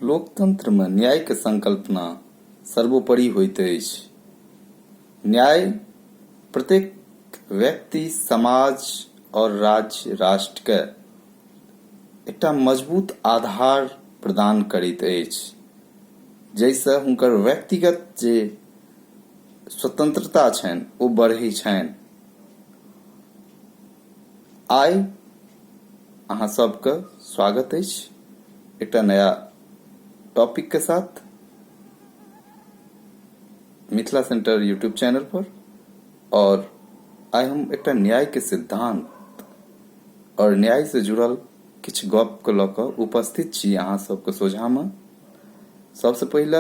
लोकतंत्रमे न्यायके संकल्पना सर्वोपरि होइत अछि। न्याय प्रत्येक व्यक्ति, समाज आओर राज्य राष्ट्रके एकटा मजबूत आधार प्रदान करैत अछि, जाहिसँ हुनकर व्यक्तिगत जे स्वतंत्रता छनि ओ बढ़ै छनि। आइ अहाँ सबके स्वागत अछि एकटा नया टॉपिक के साथ मिथिला सेंटर यूट्यूब चैनल पर। और आइ हम एकटा न्याय के सिद्धांत और न्याय से जुड़ल किछु गप के लऽ कऽ उपस्थित छी अहाँ सबके सोझा में। सबसे पहिले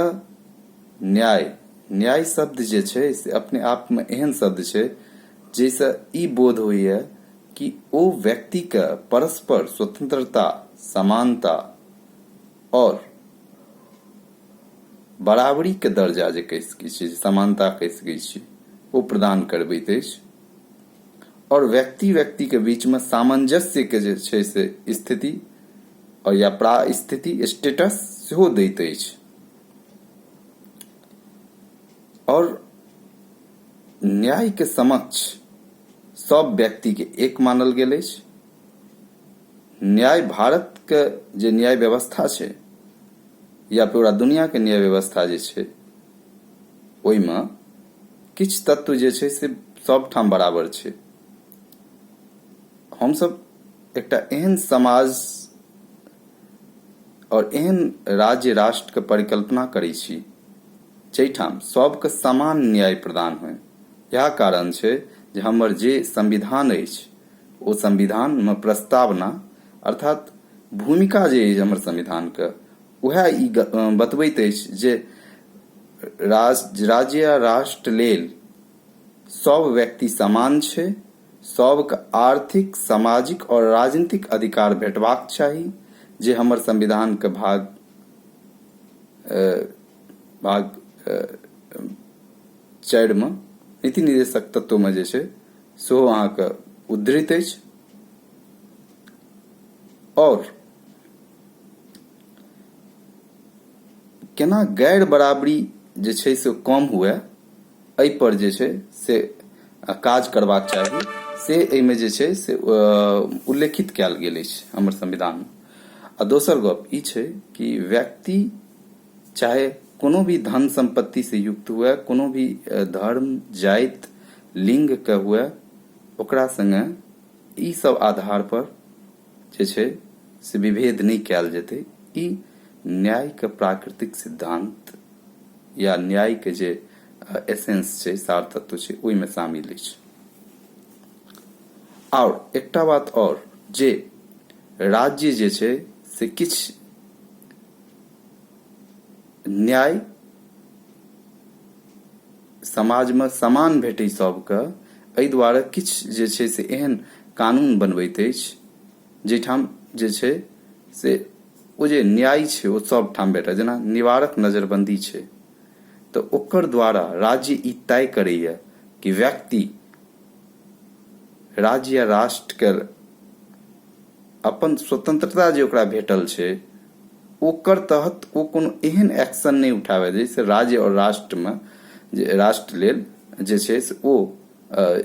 न्याय, न्याय शब्द जे छै से अपने आप में एहन शब्द छै जाहिसँ ई बोध होइए कि ओ व्यक्तिके परस्पर स्वतंत्रता, समानता आओर बराबरीके दर्जा जे कहि सकै छियै, समानता कहि सकै छियै, ओ प्रदान करबैत अछि। आओर व्यक्ति व्यक्तिके बीचमे सामंजस्यके जे छै से स्थिति आओर या प्रास्थिति स्टेटस सेहो दैत अछि। आओर न्यायके समक्ष सब व्यक्तिके एक मानल गेल अछि। न्याय भारतके जे न्याय व्यवस्था छै या पूरा दुनियाके न्याय व्यवस्था जे छै, ओहिमे किछु तत्व जे छै से सबठाम बराबर छै। हमसब एकटा एहन समाज आओर एहन राज्य राष्ट्रके परिकल्पना करै छी जाहिठाम सबके समान न्याय प्रदान होइ। इएह कारण छै जे हमर जे संविधान अछि ओ संविधानमे प्रस्तावना अर्थात भूमिका जे अछि हमर संविधानके, उएह ई बतबैत अछि जे राज्य आ राष्ट्र लेल सब व्यक्ति समान छै, सबके आर्थिक, सामाजिक आओर राजनीतिक अधिकार भेटबाक चाही, जे हमर संविधानके भाग भाग 4मे नीति निर्देशक तत्वमे जे छै सेहो अहाँके उद्धृत अछि। आओर केना गैर बराबरी जे छै से कम हुए, एहिपर जे छै से काज करबाक चाही, से एहिमे जे छै से उल्लेखित कयल गेल अछि हमर संविधानमे। आ दोसर गप ई छै कि व्यक्ति चाहे कोनो भी धन सम्पत्ति से युक्त हुए, कोनो भी धर्म, जाति, लिंग के हुए, ओकरा संगे ई सब आधार पर जे छै से विभेद नहि कयल जेतै। ई न्याय के प्राकृतिक सिद्धांत या न्याय के जे एसेंस छै, सार तत्व छै, ओहिमे शामिल अछि। आओर एकटा बात आओर जे राज्य जे छै से किछु न्याय समाजमे समान भेटै सबके, एहि दुआरे किछु जे छै से एहन कानून बनबैत अछि जाहिठाम जे छै से ओ जे न्याय छै ओ सबठाम भेटत। जेना निवारक नजरबन्दी छै तऽ ओकर द्वारा राज्य ई तय करैए कि व्यक्ति राज्य या राष्ट्रके अपन स्वतंत्रता जे ओकरा भेटल छै ओकर तहत ओ कोनो एहन एक्शन नहि उठाबै जाहिसँ राज्य आओर राष्ट्रमे जे राष्ट्र लेल जे छै से ओ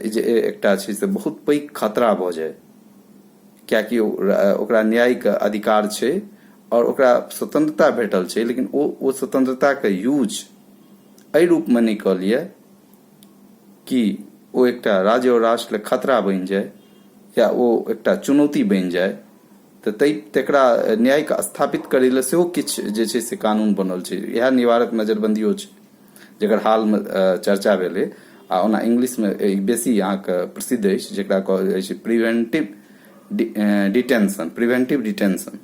जे एकटा छै से बहुत पैघ खतरा भऽ जाय, किएकि ओकरा न्यायके अधिकार छै आओर ओकरा स्वतंत्रता भेटल छै, लेकिन ओ ओ स्वतंत्रताके यूज एहि रूपमे नहि कऽ लिअ कि ओ एकटा राज्य आओर राष्ट्र लेल खतरा बनि जाय या ओ एकटा चुनौती बनि जाय। तऽ ताहि तकरा न्यायके स्थापित करै लए सेहो किछु जे छै से कानून बनल छै। इएह निवारक नजरबन्दियो छै जकर हालमे चर्चा भेलै, आ ओना इंग्लिशमे बेसी अहाँके प्रसिद्ध अछि जकरा कहल जाइ छै प्रिवेंटिव डिटेंशन, प्रिवेंटिव डिटेंशन,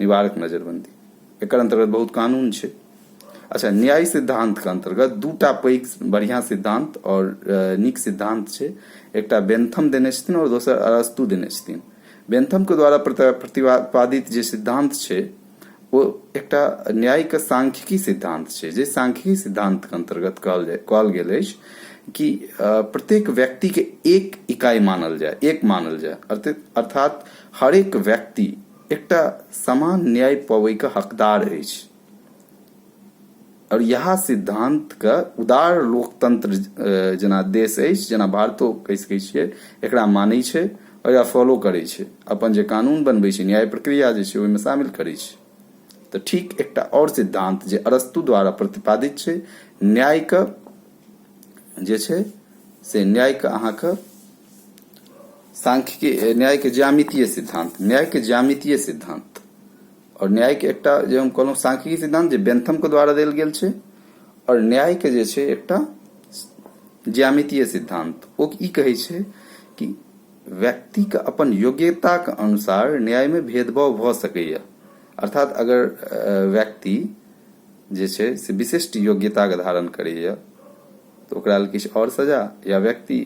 निवारक नजरबन्दी। एकर अन्तर्गत बहुत कानून छै। अच्छा, न्याय सिद्धांत के अंतर्गत दूटा पैघ बढ़िया सिद्धांत और नीक सिद्धांत छै। एकटा बेंथम देने छथिन और दोसर अरस्तु देने छथिन। बेंथम के द्वारा प्रतिपादित जे सिद्धांत छै ओ एकटा न्याय के सांख्यिकी सिद्धांत छै, जे सांख्यिकी सिद्धांत के अंतर्गत कहल गेल अछि कि प्रत्येक व्यक्ति के एक इकाई मानल जाय, एक मानल जाय, अर्थात हरेक व्यक्ति एकटा समान न्याय पबैके हकदार अछि। आओर इएह सिद्धान्तके उदार लोकतन्त्र जेना देश अछि, जेना भारतो कहि सकै छियै, एकरा मानै छै आओर एकरा फॉलो करै छै, अपन जे कानून बनबै छै, न्याय प्रक्रिया जे छै, ओहिमे शामिल करै छै। तऽ ठीक एकटा आओर सिद्धान्त जे अरस्तु द्वारा प्रतिपादित छै न्यायके जे छै से न्यायके अहाँके सांख्यिकी, न्यायके ज्यामितीय सिद्धान्त, न्यायके ज्यामितीय सिद्धान्त। आओर न्यायके एकटा जे हम कहलहुँ सांख्यिकी सिद्धान्त जे बेंथमके द्वारा देल गेल छै, आओर न्यायके जे छै एकटा ज्यामितीय सिद्धान्त, ओ ई कहै छै कि व्यक्तिके अपन योग्यताके अनुसार न्यायमे भेदभाव भऽ सकैए। अर्थात अगर व्यक्ति जे छै से विशिष्ट योग्यताके धारण करैए तऽ ओकरा लेल किछु आओर सजा, या व्यक्ति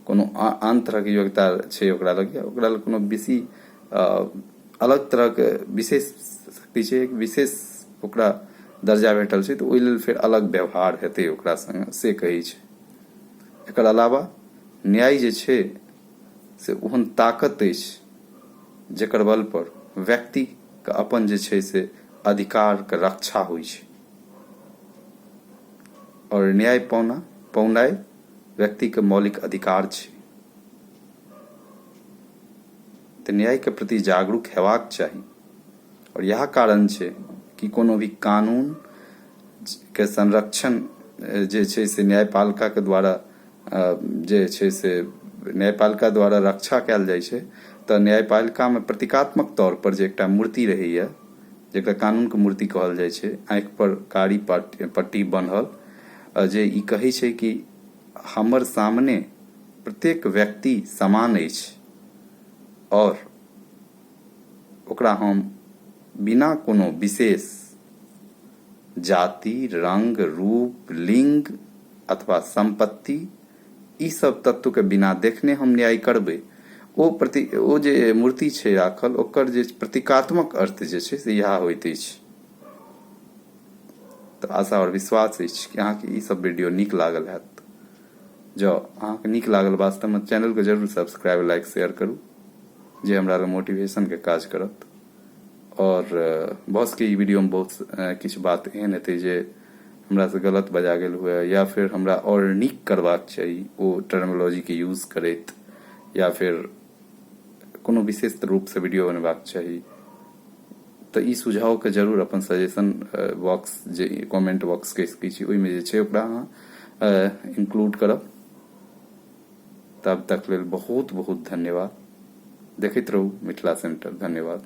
कोनो आन तरहके योग्यता छै ओकरा लग, या ओकरा लग कोनो बेसी अलग तरहके विशेष शक्ति छै, एक विशेष ओकरा दर्जा भेटल छै, तऽ ओहि लेल फेर अलग व्यवहार हेतै ओकरा सङ्गे, से कहै छै। एकर अलावा न्याय जे छै से ओहन ताकत अछि जकर बल पर व्यक्तिके अपन जे छै से अधिकारके रक्षा होइ छै, आओर न्याय पौनाइ व्यक्तिके मौलिक अधिकार छै। तऽ न्यायके प्रति जागरूक हेबाक चाही, आओर इएह कारण छै कि कोनो भी कानून के संरक्षण जे छै से न्यायपालिकाके द्वारा जे छै से न्यायपालिका द्वारा रक्षा कयल जाइ छै। तऽ न्यायपालिकामे प्रतीकात्मक तौर पर जे एकटा मूर्ति रहैए, जकरा कानूनके मूर्ति कहल जाइ छै, आँखि पर कारी पट्टी बन्हल, जे ई कहै छै कि हमर सामने प्रत्येक व्यक्ति समान अछि आओर ओकरा हम बिना कोनो विशेष जाति, रंग, रूप, लिंग अथवा सम्पत्ति ई सब तत्वके बिना देखने हम न्याय करबै। ओ प्रति ओ जे मूर्ति छै राखल, ओकर जे प्रतीकात्मक अर्थ जे छै से इएह होइत अछि। तऽ आशा आओर विश्वास अछि कि अहाँके ई सब वीडियो नीक लागल हैत। जँ अहाँके नीक लागल वास्तवमे, चैनलके जरूर सब्सक्राइब, लाइक, शेयर करू, जे हमरा लए मोटिवेशनके काज करत। आओर भऽ सकैए ई वीडियोमे बहुत किछु बात एहन हेतै जे हमरासँ गलत बजा गेल हुए, या फेर हमरा आओर नीक करबाक चाही ओ टर्मोलॉजीके यूज करैत, या फेर कोनो विशेष रूपसँ वीडियो बनेबाक चाही, तऽ ई सुझावके जरूर अपन सजेशन बॉक्स जे कमेंट बॉक्स कहि सकै छी, ओहिमे जे छै ओकरा अहाँ इंक्लूड करब। तब तक लेल बहुत बहुत धन्यवाद। देखैत रहू मिथिला सेंटर। धन्यवाद।